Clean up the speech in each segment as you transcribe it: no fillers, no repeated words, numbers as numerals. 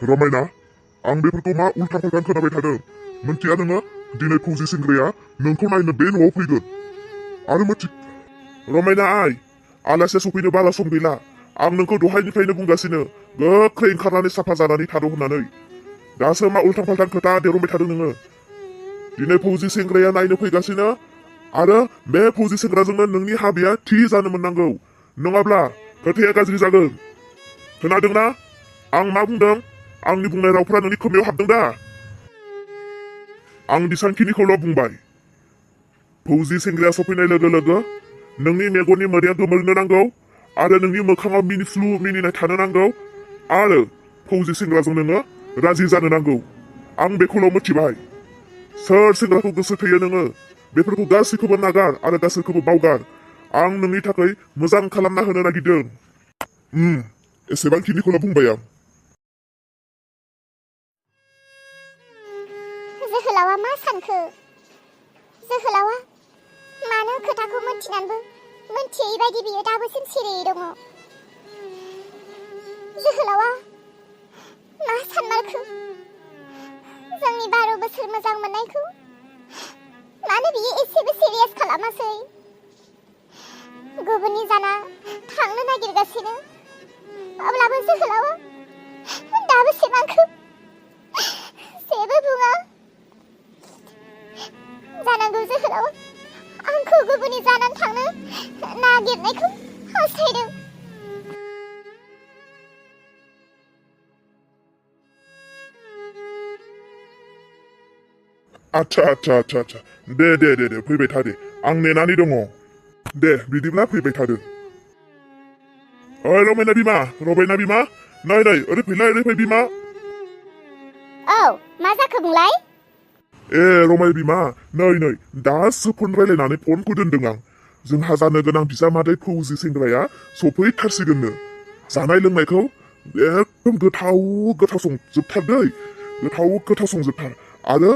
रमायना आं बेफोरखौ मा उल्था फाल्था खोनाबाय थादों मोनथिया नोङो दिनै फौजि सेंग्राया नोंखौ नायनो बे न'आव फैगोन आरो रमायना आइ आलासिया सफैनो बारा सम गैला आं नोंखौ दहायनिफ्रायनो बुंगासिनो गोख्रै ओंखारनानै साफा जानानै थाद' होननानै दासो मा उल्था फाल्था खोथा देरबाय थादों नोङो दिनै फौजि सेंग्राया नायनो फैगासिनो आरो बे फौजि सेंग्राजोंनो नोंनि हाबाया थि जानो मोननांगौ नङाब्ला खोथाया गाज्रि जागोन खोनादोंना आं मा बुंदों आंनि बुंनाय रावफोरा नोंनि खोमायाव हाबदों दा आं बिसांखिनिखौल' बुंबाय फौजि सेंग्राया सफैनाय लोगो लोगो नोंनि मेगननि मोदैया गोमोरनो नांगौ आरो नोंनि मोखाङाव मिनिफ्लु मिनिनाय थानो नांगौ आरो फौजि सेंग्राजों नोङो राजि जानो नांगौ आं बेखौल' मिथिबाय सोर सेंग्राखौ गोसो थोयो नोङो बेफोरखौ गासैखौबो नागार आरो गासैखौबो बावगार आं नोंनि थाखाय मोजां खालामना होनो नागिरदों एसेबांखिनिखौल' बुंबाय आं जोहोलावा मा सानखो जोहोलावा मानो खोथाखौ मोनथिनानैबो मोनथियै बायदि बियो दाबोसिम सिरियै दङ जोहोलावा मा सानमारखो जोंनि 12 बोसोर मोजां मोननायखौ मानो बियो एसेबो सिरियास खालामासै गुबुननि जाना थांनो नागिरगासिनो अब्लाबो जोहोलावा दाबोसिम आंखौ जेबो बुङा जानांगौ जोहोलावा आंखौ गुबुननि जानानै थांनो नागिरनायखौ हास्थायदों आच्छा दे फैबाय था दे आं नेनानै दङ दे बिदिब्ला फैबाय थादो ओइ रमायना बिमा नै ओरै फैलाय ओरै फै बिमा औ मा जाखो बुंलाय ए रमाय बिमा नै दासो फन रायलायनानै फनखौ दोनदों आं जोंहा जानो गोनां बिजामादै फौजि सेंग्राया सफैथारसिगोननो जानाय लोंनायखौ एकदम गोथाव संजोबथार दै गोथाव संजोबथार आरो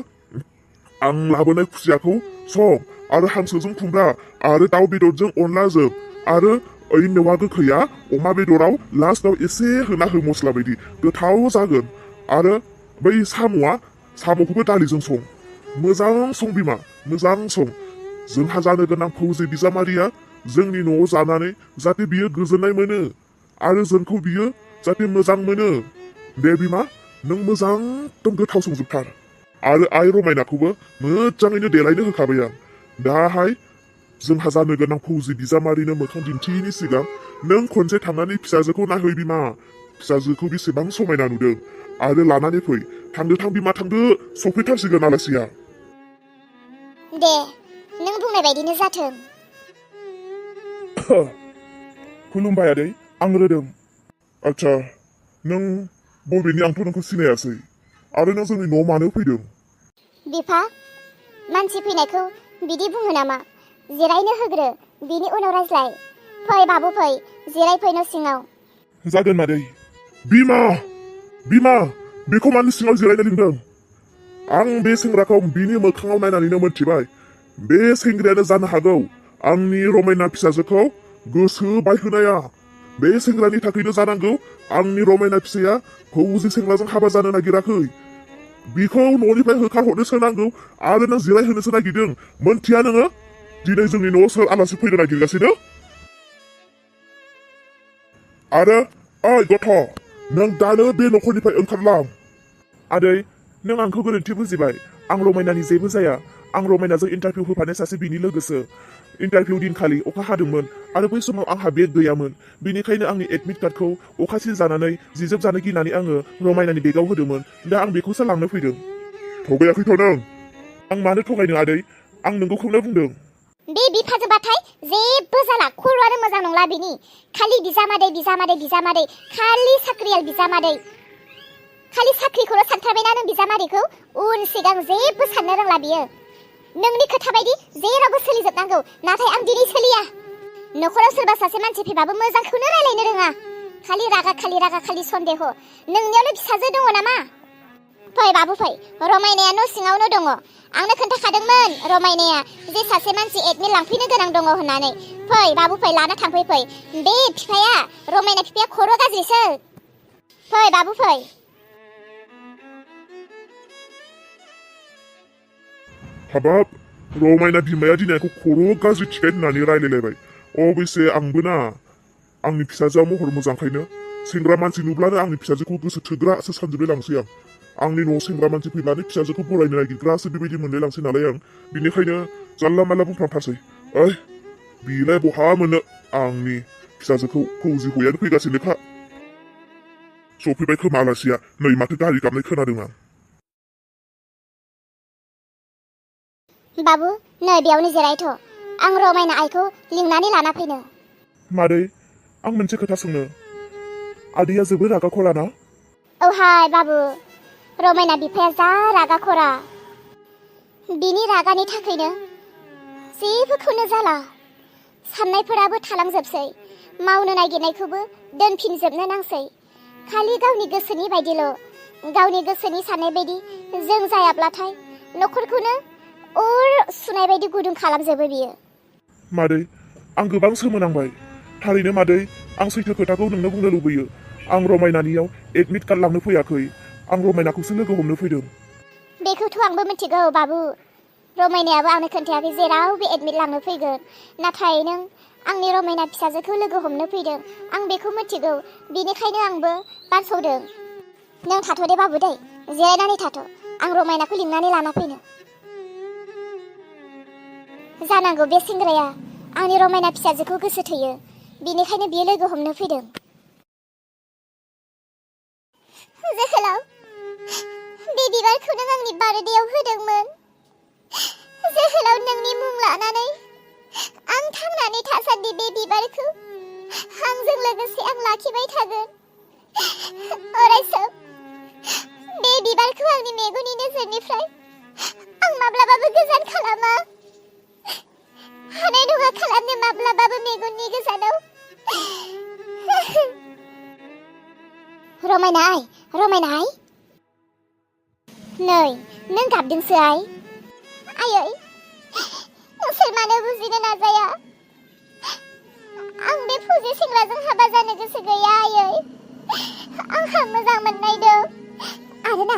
आं लाबोनाय खुसियाखौ सं आरो हांसोजों खुमब्रा आरो दाउ बेदरजों अनलाजों आरो ओइ मेवा गोखैया अमा बेदराव लास्टाव एसे होना हो मस्ला बायदि गोथाव जागोन आरो बै साम'खौबो दालिजों सं मोजां सं बिमा मोजां सं जोंहा जानो गोनां फौजि बिजामादैया जोंनि न'आव जानानै जाहाथे बियो गोजोननाय मोनो आरो जोंखौ बियो जाहाथे मोजां मोनो दे बिमा नों मोजां एकदम गोथाव संजोबथार आरो आइ रमायनाखौबो मोजाङैनो देलायनो होखाबाय आं दाहाय जोंहा जानो गोनां फौजि बिजामादैनो मोखां दिन्थियैनि सिगां नों खनसे थांनानै फिसाजोखौ नायहै बिमा फिसाजोखौ बेसेबां समायना नुदों आरो लानानै फै थांदो बिमा थांदो सफैथारसिगोन आलासिया दे नों बुंनाय बायदिनो जाथों खुलुमबाय आदै आं रोदों आच्छा नों बबेनि आंथ' नोंखौ सिनायासै आरो नों जोंनि न'आव मानो फैदों बिफा मानसि फैनायखौ बिदि बुङो नामा जिरायनो होग्रो बिनि उनाव रायज्लाय फै बाबु फै जिरायफै न' सिङाव जागोन मादै बिमा बेखौ मानो सिङाव जिरायनो लिंदों आं बे सेंग्राखौ बिनि मोखाङाव नायनानैनो मोनथिबाय बे सेंग्रायानो जानो हागौ आंनि रमायना फिसाजोखौ गोसो बायहोनाया बे सेंग्रानि थाखायनो जानांगौ आंनि रमायना फिसाया फौजि सेंग्राजों हाबा जानो नागिराखै बिखौ न'निफ्राय होखारहरनोसो नांगौ आरो नों जिरायहोनोसो नागिरदों मोनथिया नोङो दिनै जोंनि न'आव सोर आलासि फैनो नागिरगासिनो आरो ओइ गथ' नों दानो बे न'खरनिफ्राय ओंखारलां आदै नों आंखौ गोरोन्थि बुजिबाय आं रमायनानि जेबो जाया आं रमायनाजों इन्टारभिउ होफानाय सासे बिनि लोगोसो इन्टारभिउ दिनखालि अखा हादोंमोन आरो बै समाव आंहा बेग गैयामोन बेनिखायनो आंनि एडमिट कार्डखौ अखा सिजानानै जिजोब जानो गिनानै आङो रमायनानि बेगाव होदोंमोन दा आं बेखौसो लांनो फैदों थगायाखैथ' नों आं मानो थगायनो आदै आं नोंगौखौनो बुंदों बे बिफाजोबाथाय जेबो जाला खर'आनो मोजां नंला बिनि खालि बिजामादै खालि साख्रियाल बिजामादै खालि साख्रिखौल' सानथारबायना नों बिजामादैखौ उन सिगां जेबो साननो रोंला बियो नोंनि खोथा बायदि जेरावबो सोलिजोबनांगौ नाथाय आं दिनै सोलिया न'खराव सोरबा सासे मानसि फैबाबो मोजांखौनो रायलायनो रोङा खालि रागा खालि सन्देह नोंनियावनो फिसाजो दङ नामा फै बाबु फै रमायनाया न' सिङावनो दङ आंनो खोन्थाखादोंमोन रमायनाया जे सासे मानसि एडमिट लांफैनो गोनां दङ होननानै फै बाबु फै लाना थांफै फै बे बिफाया रमायना बिफाया खर' गाज्रिसो फै बाबु फै हाबाब रमायना बिमाया दिनै आंखौ खर' गाज्रि थिखाय होननानै रायलायलायबाय अबयसे आंबो ना आंनि फिसाजोआ महर मोजांखायनो सेंग्रा मानसि नुब्लानो आंनि फिसाजोखौ गोसो थोग्रासो सानजोबलाय लांसै आंनि न'आव सेंग्रा मानसि फैब्लानो फिसाजोखौ बरायनो नागिरग्रासो बेबायदि मोनलाय लांसै नालाय आं बिनिखायनो जानला मानला बुंफ्लांथारसै बिलाय बहा मोनो आंनि फिसाजोखौ फौजि हौवायानो फैगासिनोखा सफैबाय खोमा आलासिया नै माथो गारि गाबनाय खोनादों आं बाबु नै बेयावनो जिरायथ' आं रमायना आइखौ लिंनानै लाना फैनो मादै आं मोनसे खोथा सोंनो आदैया जोबोद रागा खरा ना औहाय बाबु रमायना बिफाया जा रागा खरा बिनि रागानि थाखायनो जेबोखौनो जाला साननायफोराबो थालांजोबसै मावनो नागिरनायखौबो दोनफिनजोबनो नांसै खालि गावनि गोसोनि बायदिल' गावनि गोसोनि साननाय बायदि जों जायाब्लाथाय न'खरखौनो अर सुनाय बायदि गुदुं खालामजोबो बियो मादै आं गोबां सोमोनांबाय थारैनो मादै आं सैथो खोथाखौ नोंनो बुंनो लुबैयो आं रमायनानियाव एडमिट कार्ड लांनो फैयाखै आं रमायनाखौसो लोगो हमनो फैदों बेखौथ' आंबो मिथिगौ बाबु रमायनायाबो आंनो खोन्थायाखै जेरावबो एडमिट लांनो फैगोन नाथाय नों आंनि रमायना फिसाजोखौ लोगो हमनो फैदों आं बेखौ मिथिगौ बेनिखायनो आंबो बानस'दों नों थाथ' दे बाबु दै जिरायनानै थाथ' आं रमायनाखौ लिंनानै लाना फैनो जानांगौ बे सेंग्राया आंनि रमायना फिसाजोखौ गोसो थोयो बेनिखायनो बियो लोगो हमनो फैदों जोहोलाव बे बिबारखौ नों आंनि बारदेयाव होदोंमोन जोहोलाव नोंनि मुं लानानै आं थांनानै थासान्दि बे बिबारखौ आंजों लोगोसे आं लाखिबाय थागोन अरायसम बे बिबारखौ आंनि मेगननि नोजोरनिफ्राय आं माब्लाबाबो गोजान खालामा हानाय नङा खालामनो माब्लाबाबो मेगननि गोजानाव रमायनाय रमायनाय नै नों गाबदोंसो आयै नोंसोर मानो बुजिनो नाजाया आं बे फौजि सेंग्राजों हाबा जानो गोसो गैया आयै आंहा मोजां मोननाय दं आरो ना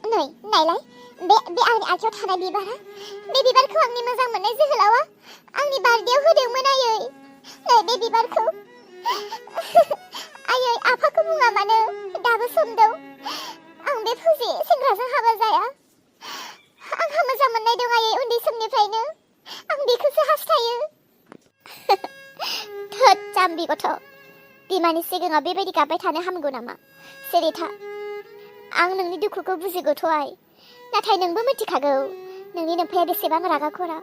नै नायलाय बे आंनि आखायाव थानाय बिबारा बे बिबारखौ आंनि मोजां मोननाय जोहोलावा आंनि बारदेयाव होदोंमोन आयै नै बे बिबारखौ आयै आफाखौ बुङा मानो दाबो सम दं आं बे फौजि सेंग्राजों हाबा जाया आंहा मोजां मोननाय दं आयै उन्दै समनिफ्रायनो आं बेखौसो हास्थायो थोद जाम्बि गथ' बिमानि सिगाङाव बेबायदि गाबबाय थानो हामगौ नामा सिरि था आं नोंनि दुखुखौ बुजिगौथ' आइ नाथाय नोंबो मिथिखागौ नोंनि नोमफाया बेसेबां रागा खरा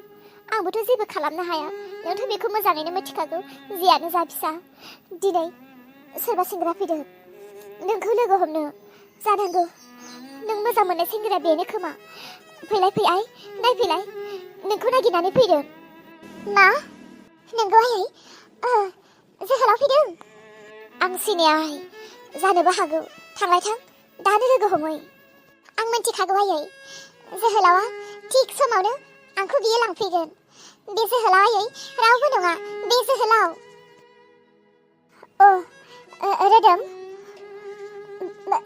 आंबोथ' जेबो खालामनो हाया नोंथ' बेखौ मोजाङैनो मिथिखागौ जियानो जा फिसा दिनै सोरबा सेंग्रा फैदों नोंखौ लोगो हमनो जानांगौ नों मोजां मोननाय सेंग्राया बेनो खोमा फैलाय फै आइ नायफैलाय नोंखौ नागिरनानै फैदों मा नोंगौ आयै जोहोलाव फैदों आं सिनाया आइ जानोबो हागौ थांलाय थां दानो लोगो हमै आं मिथिखागौ आयै जोहोलावा थिग समावनो आंखौ बियो लांफैगोन बे जोहोलाव आयै रावबो नङा बे जोहोलाव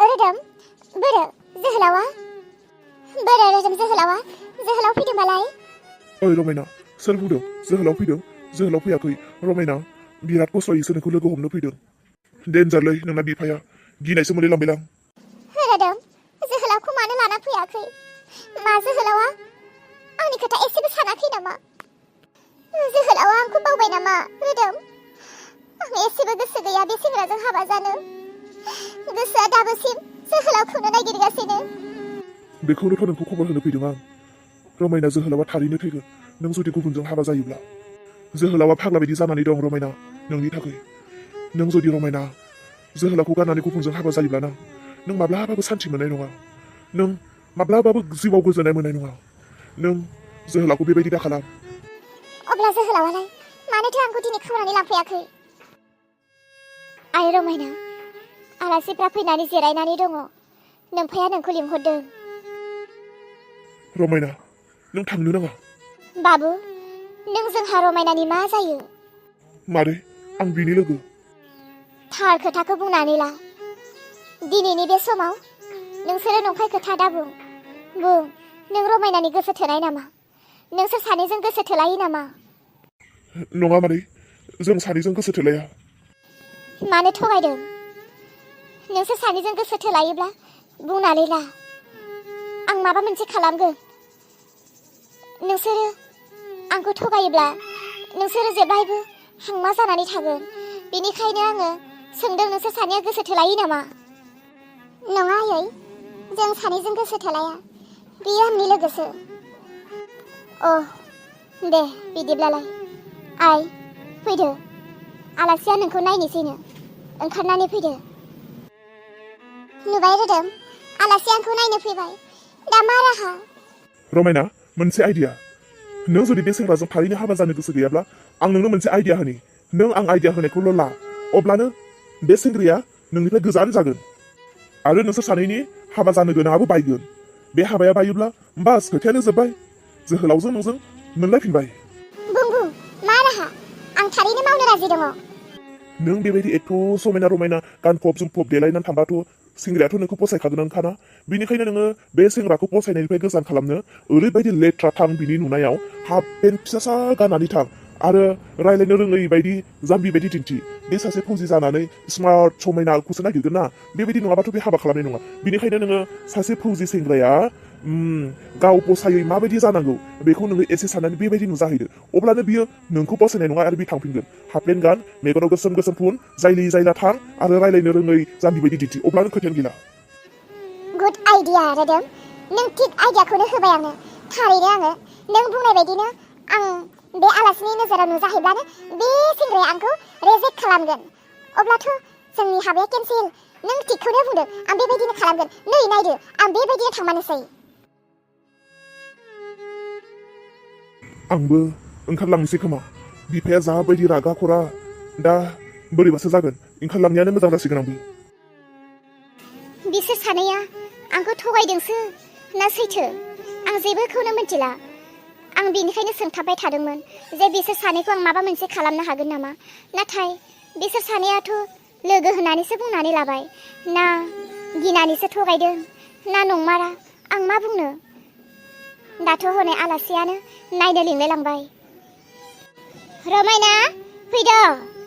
रोदोम बोरो जोहोलावा बोरो रोदोम जोहोलावा जोहोलाव फैदोंबालाय ओइ रमायना सोर बुंदों जोहोलाव फैदों जोहोलाव फैयाखै रमायना बिराद खस्थ'यैसो नोंखौ लोगो हमनो फैदों देनजारलै नोंना बिफाया गिनायसो मोनलायलांबायलां रोदोम जोहोलावखौ मानो लाना फैयाखै मा जोहोलावा आंनि खोथा एसेबो सानाखै नामा जोहोलावा आंखौ बावबाय नामा रोदोम आं एसेबो गोसो गैया बे सेंग्राजों हाबा जानो गोसोआ दाबोसिम जोहोलावखौनो नागिरगासिनो बेखौनोथ' नोंखौ खबर होनो फैदों आं रमायना जोहोलावा थारैनो थैगोन नों जुदि गुबुनजों हाबा जायोब्ला जोहोलावा फाग्ला बायदि जानानै दं रमायना नोंनि थाखाय नों जुदि रमायना जोहोलावखौ गारनानै गुबुनजों हाबा जायोब्ला नों माब्लाबाबो सान्थि मोननाय नङा नों माब्लाबाबो जिउआव गोजोननाय मोननाय नङा नों जोहोलावखौ बेबायदि दाखालाम अब्ला जोहोलावालाय मानोथो आंखौ दिनै खावनानै लांफैयाखै आइ रमायना आलासिफ्रा फैनानै जिरायनानै दङ नोमफाया नोंखौ लिंहरदों रमायना नों थांनो नाङा बाबु नों जोंहा रमायनानि मा जायो मारै आं बिनि लोगो थार खोथाखौ बुंनानै ला दिनैनि बे समाव नोंसोरो नंखाय खोथा दा बुं नों रमायनानि गोसो थोनाय नामा नोंसोर सानैजों गोसो थोलायो नामा? नङा मादै, जों सानैजों गोसो थोलाया। मानो थगायदों? नोंसोर सानैजों गोसो थोलायोब्ला बुंनानै ला, आं माबा मोनसे खालामगोन। नोंसोरो आंखौ थगायोब्ला नोंसोरो जेब्लायबो हांमा जानानै थागोन। बेनिखायनो आङो सोंदों, नोंसोर सानैया गोसो थोलायो नामा? नङा आयै, जों सानैजों गोसो थोलाया, बियो आंनि लोगोसो। दे बिदिब्लालाय आइ, फैदो, आलासिया नोंखौ नायनोसैनो, ओंखारनानै फैदो। नुबाय रोदोम, आलासिया आंखौ नायनो फैबाय, दा मा राहा? रमायना, मोनसे आइडिया। नों जुदि बे सेंग्राजों थारैनो हाबा जानो गोसो गैयाब्ला आं नोंनो मोनसे आइडिया होनि। नों आं आइडिया होनायखौल' ला, अब्लानो बे सेंग्राया नोंनिफ्राय गोजान जागोन आरो नोंसोर सानैनि हाबा जानो गोनाङाबो बायगोन। बे हाबाया बायोब्ला बास, खोथायानो जोब्बाय, जोहोलावजों नोंजों मोनलायफिनबाय। बुं, मा राहा? आं थारैनो मावनो राजि दङ। नों बेबायदि एथ' समायना रमायना गानफब जोमफब देलायनानै थांबाथ' सेंग्रायाथ' नोंखौ फसायखागोनानोखाना। बेनिखायनो नोङो बे सेंग्राखौ फसायनायनिफ्राय गोजान खालामनो ओरैबायदि लेथ्रा थां बिनि नुनायाव, हाफ पेन्ट फिसासा गाननानै थां आरो रायलायनो रोङै बायदि जाम्बि बायदि दिन्थि। बे सासे फौजि जानानै स्मार्ट समायनाखौसो नागिरगोन ना, बेबायदि नङाबाथ' बे हाबा खालामनाय नङा। बेनिखायनो नोङो सासे फौजि सेंग्राया गाव फसायै माबायदि जानांगौ बेखौ नोङो एसे साननानै बेबायदि नुजाहैदो, अब्लानो बियो नोंखौ फसायनाय नङा आरो बि थांफिनगोन। हाफ पेन्ट गान, मेगनाव गोसोम गोसोम फुन, जायलि जायला थां आरो रायलायनो रोङै जाम्बि बायदि दिन्थि, अब्लानो खोथायानो गैला। गुड आइडिया रोदोम, नों थिग आइडियाखौनो होबाय आंनो। थारैनो आङो नों बुंनाय बायदिनो आं बे आलासिनि नोजोराव नुजाहैब्लानो बे सेंग्राया आंखौ रेजेक्ट खालामगोन। अब्लाथ' जोंनि हाबाया केन्सेल। नों थिगखौनो बुंदों, आं बेबायदिनो खालामगोन। नै नायदो, आं बेबायदिनो थांमारनोसै। आंबो ओंखारलांनोसै खोमा। बिफाया जाबायदि रागा खरा, दा बोरैबासो जागोन। ओंखारलांनायानो मोजां जासिगोन आंबो। बिसोर सानैया आंखौ थगायदोंसो ना सैथो, आं जेबोखौनो मिथिला। आं बेनिखायनो सोंथाबबाय थादोंमोन जे बिसोर सानैखौ आं माबा मोनसे खालामनो हागोन नामा। नाथाय बिसोर सानैयाथ' लोगो होननानैसो बुंनानै लाबाय, ना गिनानैसो थगायदों ना नंमारा, आं मा बुंनो। दाथ' हनै आलासियानो नायनो लिंलाय लांबाय। रमायना, फैद'।